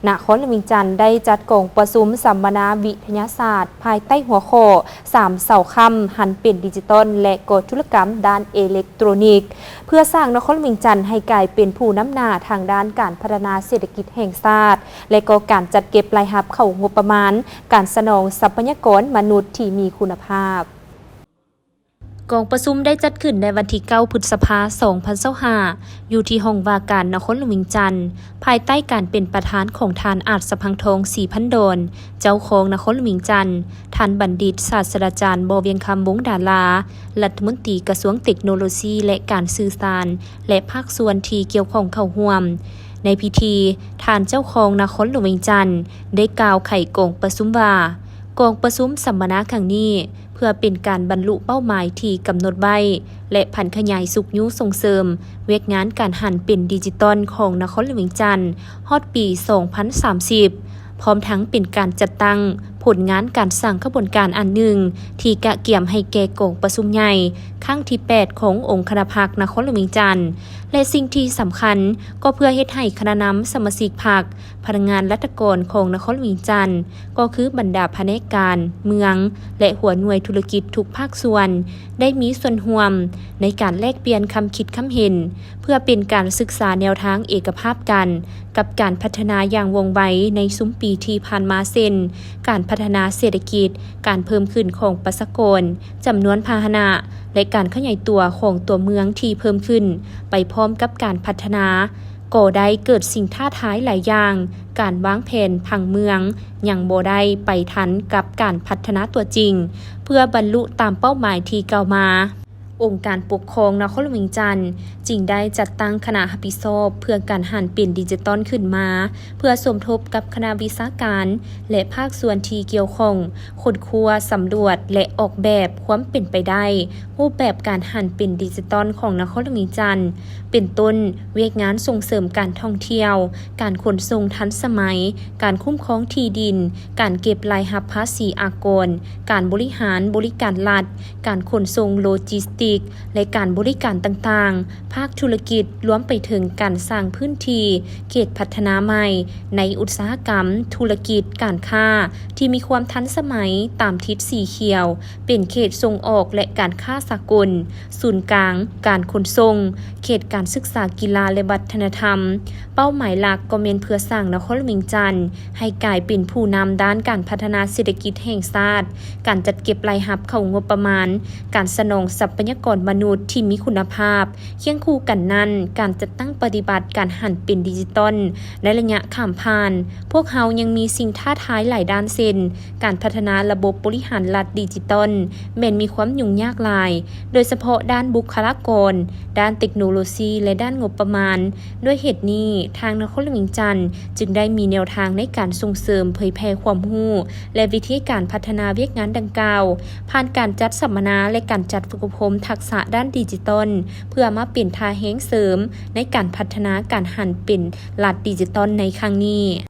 ນະຄອນຫຼວງວຽງຈັນໄດ້ຈັດກອງປະຊຸມສຳມະນາວິທະຍາສາດ ພາຍໃຕ້ຫົວຂໍ້ ສາມເສົາຄ້ຳ ຫັນເປັນດິຈິຕອນ ແລະ ກໍ່ທຸລະກຳດ້ານເອເລັກໂຕຣນິກ ເພື່ອສ້າງນະຄອນຫຼວງວຽງຈັນໃຫ້ກາຍເປັນຜູ້ນຳໜ້າທາງດ້ານການພັດທະນາເສດຖະກິດແຫ່ງຊາດ ແລະ ກໍການຈັດເກັບລາຍຮັບເຂົ້າງົບປະມານ ການສະໜອງຊັບພະຍາກອນມະນຸດທີ່ມີຄຸນນະພາບ. ກອງປະຊຸມໄດ້ຈັດຂຶ້ນໃນວັນທີເກົ້າ ພຶດສະພາ ສອງພັນຊາວຫ້າ ຢູ່ທີ່ຫ້ອງວ່າການນະຄອນຫຼວງວຽງຈັນ, ພາຍໃຕ້ການເປັນປະທານຂອງທ່ານ ອາດສະພັງທອງ ສີພັນດອນ ເຈົ້າຄອງນະຄອນຫຼວງວຽງຈັນ, ທ່ານບັນດິດ ສາດສະດາຈານ ບໍ່ວຽງຄຳ ວົງດາລາ ລັດຖະມົນຕີກະຊວງເຕັກໂນໂລຊີ ແລະ ການສື່ສານ ແລະ ພາກສ່ວນທີ່ກ່ຽວຂ້ອງເຂົ້າຮ່ວມ. ໃນພິທີ, ທ່ານເຈົ້າຄອງນະຄອນຫຼວງວຽງຈັນ ໄດ້ກ່າວໄຂກອງປະຊຸມວ່າ, ກອງປະຊຸມສຳມະນາຄັ້ງນີ້ ເພື່ອເປັນການບັນລຸເປົ້າໝາຍທີ່ກຳນົດໄວ້ ແລະ ຜັນຂະຫຍາຍຊຸກຍູ້ສົ່ງເສີມວຽກງານການຫັນເປັນດິຈິຕອນຂອງນະຄອນຫຼວງວຽງຈັນ ຮອດປີ ສອງພັນສາມສິບ ພ້ອມທັງເປັນການຈັດຕັ້ງຜົນງານການສ້າງຂະບວນການອັນໜຶ່ງ ທີ່ກະກຽມໃຫ້ແກ່ກອງປະຊຸມໃຫຍ່ຄັ້ງທີແປດ ຂອງອົງຄະນະພັກນະຄອນຫຼວງວຽງຈັນ ແລະ ສິ່ງທີ່ສຳຄັນກໍເພື່ອເຮັດໃຫ້ຄະນະນຳສະມາຊິກພັກ, ພະນັກງານລັດຖະກອນຂອງນະຄອນຫຼວງວຽງຈັນ ກໍຄືບັນດາພະແນກການເມືອງ ແລະ ຫົວໜ່ວຍທຸລະກິດທຸກພາກສ່ວນ ໄດ້ມີສ່ວນຮ່ວມໃນການແລກປ່ຽນຄຳຄິດຄຳເຫັນ ເພື່ອເປັນການສຶກສາແນວທາງເອກະພາບກັນ ກັບການພັດທະນາຢ່າງວ່ອງໄວໃນຊຸມປີທີ່ຜ່ານມາ ເຊັ່ນ ການພັດທະນາເສດຖະກິດ, ການເພີ່ມຂຶ້ນຂອງປະຊາກອນ, ຈຳນວນພາຫະນະ ແລະ ການຂະຫຍາຍຕົວຂອງຕົວເມືອງທີ່ເພີ່ມຂຶ້ນໄປພ້ອມກັບການພັດທະນາ, ກໍໄດ້ເກີດສິ່ງທ້າທາຍຫຼາຍຢ່າງ, ການວາງແຜນຜັງເມືອງຍັງບໍ່ໄດ້ໄປທັນກັບການພັດທະນາຕົວຈິງ ເພື່ອບັນລຸຕາມເປົ້າໝາຍທີ່ກ່າວມາ. ອົງການປົກຄອງນະຄອນຫຼວງວຽງຈັນຈຶ່ງໄດ້ຈັດຕັ້ງຄະນະຮັບຜິດຊອບເພື່ອການຫັນເປັນດິຈິຕອນຂຶ້ນມາ ເພື່ອສົມທົບກັບຄະນະວິຊາການ ແລະ ພາກສ່ວນທີ່ກ່ຽວຂ້ອງ ຄົ້ນຄວ້າ, ສຳຫຼວດ ແລະ ອອກແບບຄວາມເປັນໄປໄດ້ ຮູບແບບການຫັນເປັນດິຈິຕອນຂອງນະຄອນຫຼວງວຽງຈັນ, ເປັນຕົ້ນ ວຽກງານສົ່ງເສີມການທ່ອງທ່ຽວ, ການຂົນສົ່ງທັນສະໄໝ, ການຄຸ້ມຄອງທີ່ດິນ, ການເກັບລາຍຮັບພາສີອາກອນ, ການບໍລິຫານບໍລິການລັດ, ການຂົນສົ່ງໂລຈິສຕິກ ແລະ ການບໍລິການຕ່າງໆ, ພາກທຸລະກິດ, ລວມໄປເຖິງການສ້າງພື້ນທີ່ເຂດພັດທະນາໃໝ່ໃນອຸດສາຫະກຳ, ທຸລະກິດ, ການຄ້າທີ່ມີຄວາມທັນສະໄໝຕາມທິດສີຂຽວ, ເປັນເຂດສົ່ງອອກ ແລະ ການຄ້າສາກົນ, ສູນກາງການຂົນສົ່ງ, ເຂດການສຶກສາ, ກິລາ ແລະ ວັດທະນະທຳ. ເປົ້າໝາຍຫຼັກກໍແມ່ນເພື່ອສ້າງນະຄອນຫຼວງວຽງຈັນໃຫ້ກາຍເປັນຜູ້ນຳດ້ານການພັດທະນາເສດຖະກິດແຫ່ງຊາດ, ການຈັດເກັບລາຍຮັບເຂົ້າງົບປະມານ, ການສະໜອງຊັບພະຍາກອນມະນຸດທີ່ມີຄຸນນະພາບ. ຄຽງຄູ່ກັນນັ້ນ, ການຈັດຕັ້ງປະຕິບັດການຫັນເປັນດິຈິຕອນໃນໄລຍະຂ້າມຜ່ານ, ພວກເຮົາຍັງມີສິ່ງທ້າທາຍຫຼາຍດ້ານ ເຊັ່ນ ການພັດທະນາລະບົບບໍລິຫານລັດດິຈິຕອນ ແມ່ນມີຄວາມຫຍຸ້ງຍາກຫຼາຍ, ໂດຍສະເພາະດ້ານບຸກຄະລາກອນ, ດ້ານເຕັກໂນໂລຊີ ແລະ ດ້ານງົບປະມານ. ດ້ວຍເຫດນີ້, ທາງນະຄອນຫຼວງວຽງຈັນຈຶ່ງໄດ້ມີແນວທາງໃນການສົ່ງເສີມເຜີຍແຜ່ຄວາມຮູ້ ແລະ ວິທີການພັດທະນາວຽກງານດັ່ງກ່າວ ຜ່ານການຈັດສຳມະນາ ແລະ ການຈັດຝຶກອົບຮົມທັກສະດ້ານດິຈິຕອນ ເພື່ອມາເປັນທ່າແຮງເສີມໃນການພັດທະນາການຫັນເປັນລັດດິຈິຕອນໃນຄັ້ງນີ້.